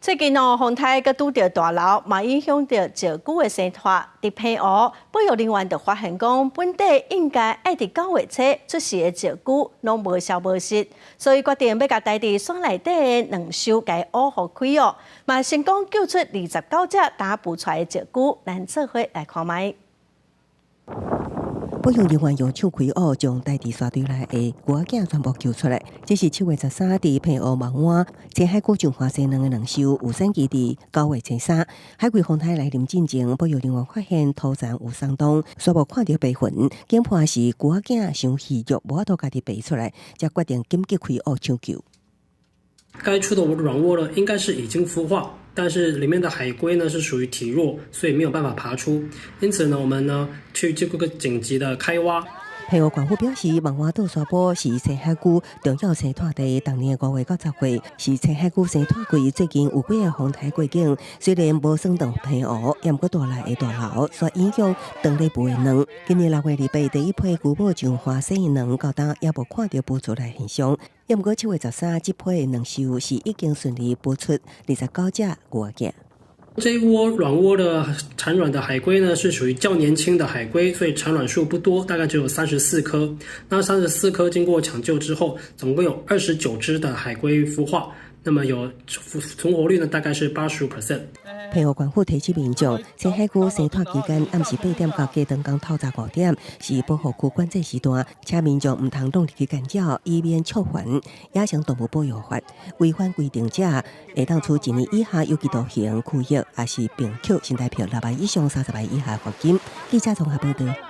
最近哦，風颱閣拄著大流，嘛影響著石龜的生態。佇澎湖，保育人員就發現講，本底應該愛佇9月初出世的石龜，攏無消無息，所以決定欲共待佇山內底的卵岫共挖予開哦，嘛成功救出29隻剛孵出來的石龜，咱做伙來看覓。保育人員用手開挖，將待佇沙堆內的龜仔囝全部救出來。這是7月13佇澎湖望灣淺海區上華西卵的卵岫有產期佇9月初3，海葵風颱來臨進前，保育人員發現土層有鬆動，煞無看著白雲，研判是龜仔囝傷虛弱，無法度家己爬出來，才決定緊急開挖搶救。該出的軟窩呢，應該是已經孵化。但是裡面的海龜呢是屬於體弱，所以沒有辦法爬出。因此呢，我們呢去這個緊急的開挖。澎湖縣府表示，望灣島沙坡是淺海區重要生態地，逐年5月到10月是淺海區生態季。最近有幾个風颱過境，雖然無損斷澎湖，也毋過帶來的大流，煞影響當咧孵的卵。今年6月28第一批龜母上華生的卵，到今猶無看著孵出來現象。也毋過7月13，這批的卵岫是已經順利孵出29隻龜仔囝。這一窩軟窩的產卵的海龜呢，是屬於較年輕的海龜，所以產卵數不多，大概只有三十四顆。那三十四顆經過搶救之後，總共有29隻的海龜孵化，那麼有存活率呢，大概是85%。澎湖縣府提醒民眾，淺海區生湠期間暗時8點到隔當工透早5點是保護區管制時段，請民眾毋通亂入去干擾，以免觸犯野生動物保育法。違反規定者，會當處一年以下有期徒刑、拘役，抑是並扣新台幣6萬以上30萬以下罰金。記者綜合報道。